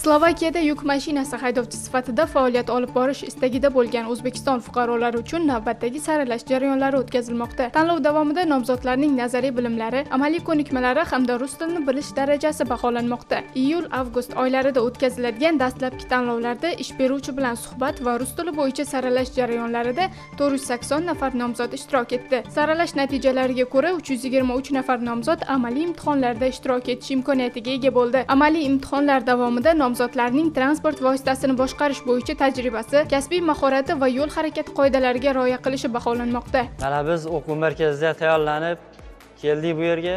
Slovakiyada yuk mashinasi haydovchisi sifatida faoliyat olib borish istagida bo'lgan O'zbekiston fuqarolari uchun navbatdagi saralash jarayonlari o'tkazilmoqda. Tanlov davomida nomzodlarning nazariy bilimlari, amaliy ko'nikmalari hamda rus tilini bilish darajasi baholanmoqda. Iyul-avgust oylarida o'tkaziladigan dastlabki tanlovlarda ish beruvchi bilan suhbat va rus tili bo'yicha saralash jarayonlarida 480 nafar nomzod ishtirok etdi. Saralash natijalariga ko'ra 323 nafar nomzod amaliy imtihonlarda ishtirok etish imkoniyatiga ega bo'ldi. Amaliy imtihonlar davomida nomzodlarning transport vositasini boshqarish bo'yicha tajribasi, kasbiy mahorati va yo'l harakati qoidalariga rioya qilishi baholanmoqda. Mana biz o'quv markazida tayyorlanib keldik bu yerga.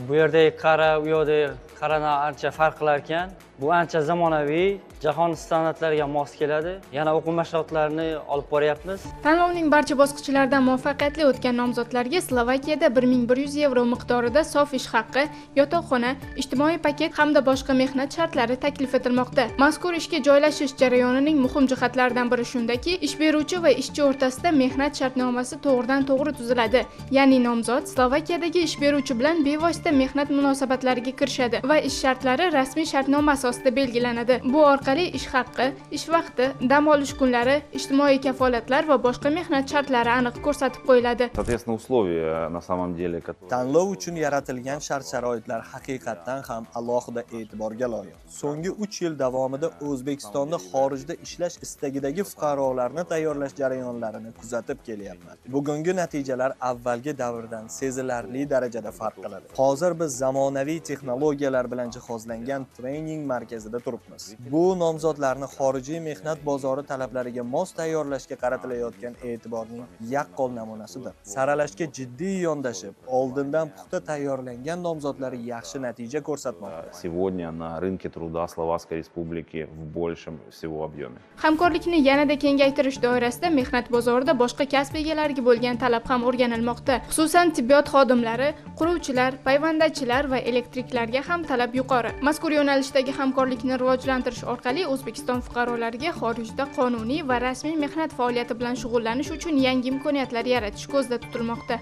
Bu yerdagi qara, u yoqdagi qaradan ancha farq qilar ekan. Bu ancha zamonaviy, jahon standartlariga mos keladi. Yana o'quv mashg'ulotlarini olib boryapmiz. Tanlovning barcha bosqichlaridan muvaffaqiyatli o'tgan nomzodlarga Slovakiyada 1100 yevro miqdorida sof ish haqqi, yotoqxona, ijtimoiy paket hamda boshqa mehnat shartlari taklif etilmoqda. Mazkur ishga joylashish jarayonining muhim jihatlaridan biri shundaki, ish beruvchi va ishchi o'rtasida mehnat shartnomasi to'g'ridan-to'g'ri tuziladi. Ya'ni nomzod Slovakiyadagi ish beruvchi bilan bevosita mehnat munosabatlariga kirishadi va ish shartlari rasmiy shartnoma asosida belgilanadi. Bu orqali ish haqqi, ish vaqti, dam olish kunlari, ijtimoiy kafolatlar va boshqa mehnat shartlari aniq ko'rsatib qo'yiladi. Соответственно, условия на самом деле, которые Tanlov uchun yaratilgan shart-sharoitlar haqiqatdan ham alohida e'tiborga loyiq. So'nggi 3 yil davomida O'zbekistonda xorijda ishlash istagidagi fuqarolarni tayyorlash jarayonlarini kuzatib kelyapman. Bugungi natijalar avvalgi davrdan sezilarli darajada farq qiladi. Hozir biz zamonaviy texnologiyalar bilan jihozlangan trening markazida turibmiz. Bu nomzodlarni xorijiy mehnat bozori talablariga mos tayyorlashga qaratilayotgan e'tiborning yaqqol namunasidir. Saralashga jiddiy yondashib, oldindan puxta tayyorlangan nomzodlar yaxshi natija ko'rsatmoqda. Сегодня на рынке труда Словацкой Республики в большем всего объеме. Hamkorlikni yanada kengaytirish doirasida mehnat bozorida boshqa kasb egalariga bo'lgan talab ham o'rganilmoqda. Xususan, tibbiyot xodimlari, quruvchilar, payvandachilar va elektriklarga ham talab yuqori. Mazkur yo'nalishdagi hamkorlikni rivojlantirish orqali O'zbekiston fuqarolariga xorijda qonuniy va rasmiy mehnat faoliyati bilan shug'ullanish uchun yangi imkoniyatlar yaratish ko'zda tutilmoqda.